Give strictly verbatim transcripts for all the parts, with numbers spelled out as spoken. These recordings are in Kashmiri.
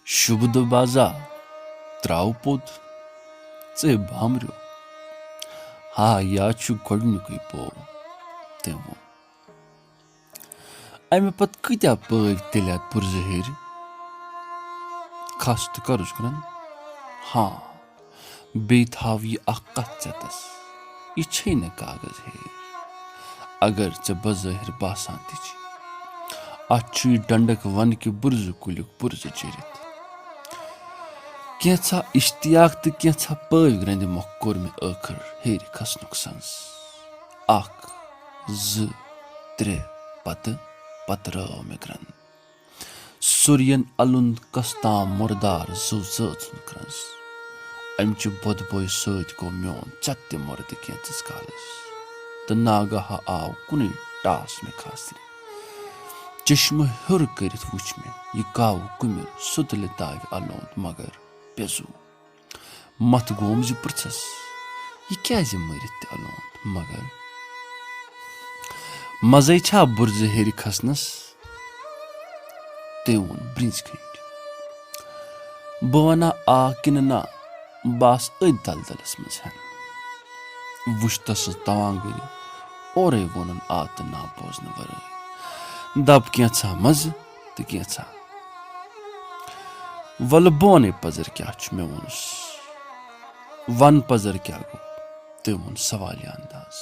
شُبہٕ دۄہ بازا، ترٛاو پوٚد، ژے بامریو۔ ہا، یا چھُ گۄڈٕنیُکُے پوو، تٔمۍ ووٚن۔ اَمہِ پتہٕ کۭتیاہ پٲوۍ تیٚلہِ اَتھ بُرزٕ ہیٚرِ؟ کھس تہٕ کَرُس گرٛن۔ ہاں، بیٚیہِ تھاو یہِ اکھ کتھ ژٮ۪تس، یہِ چھے نہٕ کاغذ ہیٚرِ، اگر ژےٚ بظٲہر باسان تہِ چھِ۔ اتھ چھُ یہِ ڈنڈک ونہٕ کہِ بُرزٕ کُلیُک بُرزٕ چیٖرِتھ۔ کینٛژھا اشتیاق تہٕ کینٛژھا پٲوۍ گرٛنٛدِ مۄکھ کوٚر مےٚ ٲخٕر ہیٚرِ کھسنُک سنز۔ اکھ، زٕ، ترٛےٚ، پتہٕ، پتہٕ رٲو مےٚ گرٛنٛد۔ سُرین الُند کس تام مُردار زُو زٲژ ہُند کرنز۔ امہِ چہِ بۄدبویہِ سۭتۍ گوٚو میون ژٮ۪تہٕ تہِ مُردٕ کینژس کالس، تہٕ ناگہا آو کُنُے ٹاس مےٚ کھاسرِ۔ چشمہٕ ہیوٚر کٔرِتھ وُچھ مےٚ یہِ کاوٕ کُمِل سُتلہِ داوِ الوند، مگر پے زُو۔ متھ گوم زِ پرژھس، یہِ کیازِ مٔرِتھ تہِ الوند؟ مگر مزے چھا بُرزِ ہیٚرِ کھسنس؟ تٔمۍ ووٚن برٛنٛزۍ کھنٛڈۍ۔ بہٕ ونا آ کِنہٕ نہ، بہٕ آس أتھۍ دلدلس منٛز ہٮ۪ن۔ وُچھ تسٕنز توانگری، اورے وونُن آ تہٕ نہ بوزنہٕ ورٲے۔ دب کینژھا مزٕ تہٕ کینژھا۔ ولہٕ بہٕ ونے پزر کیاہ چھُ، مےٚ ووٚنُس۔ ون پزر کیاہ گوٚو؟ تٔمۍ ووٚن سوالیہ انداز۔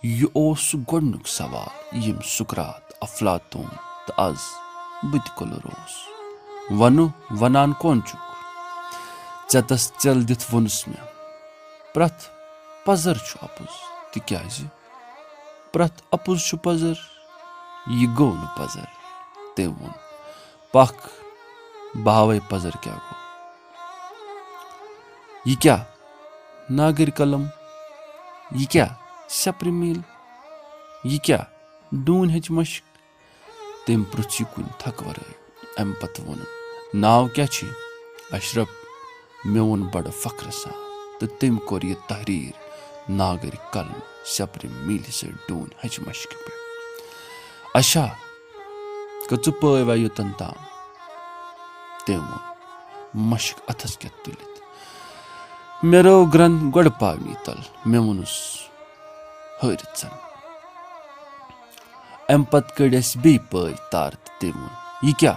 یہِ اوس سُہ گۄڈنیُک سوال ییٚمۍ سُکرات، افلاطون تہٕ از بہٕ تہِ کُلُر اوس۔ ونُ، ونان کون چھُکھ؟ ژٮ۪تس ژٮ۪ل دِتھ ووٚنُس مےٚ، پرٛٮ۪تھ پزر چھُ اپُز، تِکیازِ پرٛٮ۪تھ اپُز چھُ پزر۔ یہِ گوٚو نہٕ پزر۔ تٔمۍ ووٚن، پکھ، بہٕ ہاوے پزر کیاہ گوٚو۔ یہِ کیاہ؟ ناگرۍ قلم۔ یہِ کیاہ؟ سیپرِ میٖل۔ یہِ کیاہ؟ ڈوٗنۍ ہچہِ مشک۔ تٔمۍ پرُژھ یہِ کُنہِ تھکہٕ ورٲے۔ امہِ پتہٕ ووٚنُن، ناو کیاہ چھُے؟ اشرف۔ مےٚ ووٚن بڑٕ فخرٕ سان، تہٕ تٔمۍ کوٚر یہِ تحریر ناگرۍ قلم سیپرِ میٖلہِ سۭتۍ ڈوٗنۍ ہچہِ مشکہِ پٮ۪ٹھ۔ اچھا، کٔژٕ پٲوۍ وے یوٚتن تام؟ تٔمۍ ووٚن، مشک اتھس کٮ۪تھ تُلِتھ۔ مےٚ رٲو گرٛنٛد گۄڈٕ پاونی تل۔ مےٚ ووٚنُس، ہٲرِتھ ژن۔ امہِ پتہٕ کٔڑۍ اسہِ بیٚیہِ پٲوۍ تارٕ تہٕ تٔمۍ ووٚن، یہِ کیاہ؟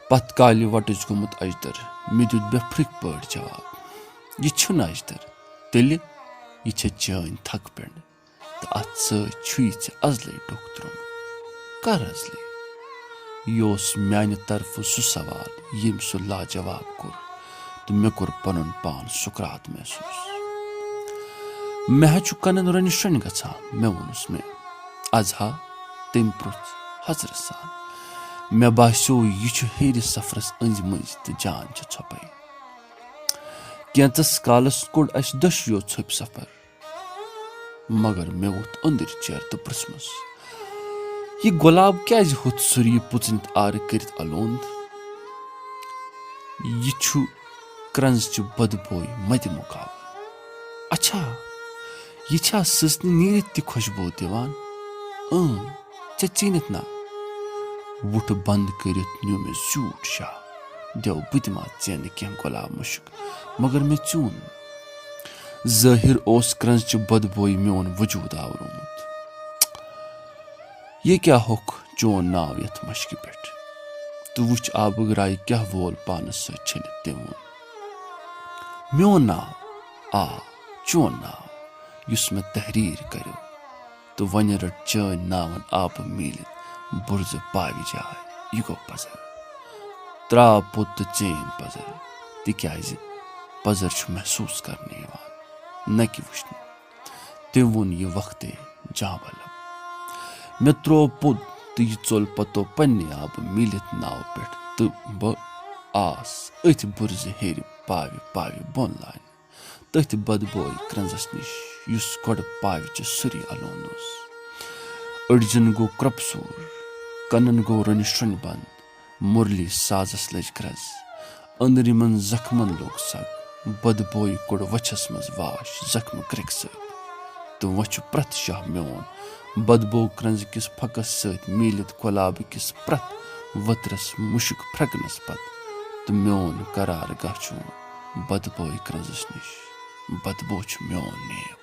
پتھ کالہِ وٹٕچ گوٚمُت اجدر۔ مےٚ دیُت بے پھرٕکۍ پٲٹھۍ جواب، یہِ چھُنہٕ اجدر، تیٚلہِ یہِ چھےٚ چٲنۍ تھکہٕ پٮ۪نٛڈ۔ تہٕ اتھ سۭتۍ چھُے ژےٚ ازلے ڈوکھ تروومُت۔ کر ازلے؟ یہِ اوس میانہِ طرفہٕ سُہ سوال ییٚمۍ سُہ لاجواب کوٚر، تہٕ مےٚ کوٚر پنُن پان سُکرات محسوس۔ مےٚ ہا چھُ کنن رۄنہِ شرۄنہِ گژھان، مےٚ ووٚنُس مےٚ۔ از ہا تٔمۍ پرُژھ حسرت سان۔ مےٚ باسیو، یہِ چھُ ہیرِ سفرس أنٛزۍ مٔنٛزۍ تہٕ جان چھِ ژھۄپے۔ کینٛژس کالس کوٚڑ اسہِ دۄشوٕیو ژھۄپۍ سفر۔ مگر مےٚ ووٚتھ أنٛدٕرۍ چیرٕ تہٕ پرژھمس، یہِ گۄلاب کیازِ ہوٚتھ سُریہِ پُژنِتھ آرٕ کٔرِتھ الوند؟ یہِ چھُ کرنزچہِ بدبوے مدِ مقابل۔ اچھا، یہِ چھا سٕژنہِ نیٖرِتھ تہِ خۄشبو دِوان؟ اۭں، ژےٚ ژیٖنِتھ نا؟ وُٹھٕ بند کٔرِتھ نیوٗ مےٚ زیوٗٹھ شاہ۔ دیو، بہٕ تہِ ما ژینہٕ کینٛہہ گۄلاب مُشک، مگر مےٚ ژیوٗن نہٕ۔ ظٲہِر اوس کرنزچہِ بدبویہِ میون وجوٗد آورومُت۔ یہِ کیٛاہ ہوٚکھ چون ناو یتھ مشکہِ پٮ۪ٹھ؟ تہٕ وُچھ آبہٕ گرایہِ کیٛاہ وول پانس سۭتۍ چھٔلِتھ تٔمۍ ووٚن۔ میون ناو؟ آ، چون ناو، یُس مےٚ تحریر کریو۔ تہٕ وۄنۍ رٔٹ چٲنۍ ناون آبہٕ میٖلِتھ بُرزٕ پاوِ جاے۔ یہِ گوٚو پزر۔ ترٛاو پوٚت تہٕ ژین پزر، تِکیازِ پزر چھُ محسوٗس کرنہٕ یِوان، نہ کہِ وٕچھنہٕ۔ تٔمۍ ووٚن یہِ وقتے جانبلب۔ مےٚ ترٛوو پوٚت تہٕ یہِ ژوٚل پتو پننہِ آبہٕ میٖلِتھ ناوٕ پٮ۪ٹھ تہٕ بہٕ آس أتھۍ بُرزٕ ہیٚرِ پاوِ پاوِ بۄن لاینہٕ۔ تٔتھۍ بدبوے کرنزس نِش، یُس گۄڈٕ پاوِ چہِ سُرِ الوند اوس۔ أڈجن گوٚو کرپسور، کنن گوٚو رۄنہِ شرۄنہِ بند، مُرلی سازس لٔج گرز۔ أندرِمن زخمن لوٚگ سگ، بدبوے کوٚڑ وچھس منز واش زخمہٕ کرٛکۍ سۭتۍ۔ تہٕ وۄنۍ چھُ پرٛٮ۪تھ شاہ میون بدبو کرنزِ کِس پھکس سۭتۍ میٖلِتھ گۄلابہٕ کِس پرٛٮ۪تھ ؤترس مُشک پھرکنس پتہٕ تہٕ میون قرار گاہ چھُ بدبوے کرنزس نِش۔ بدبو چھُ میون نیب۔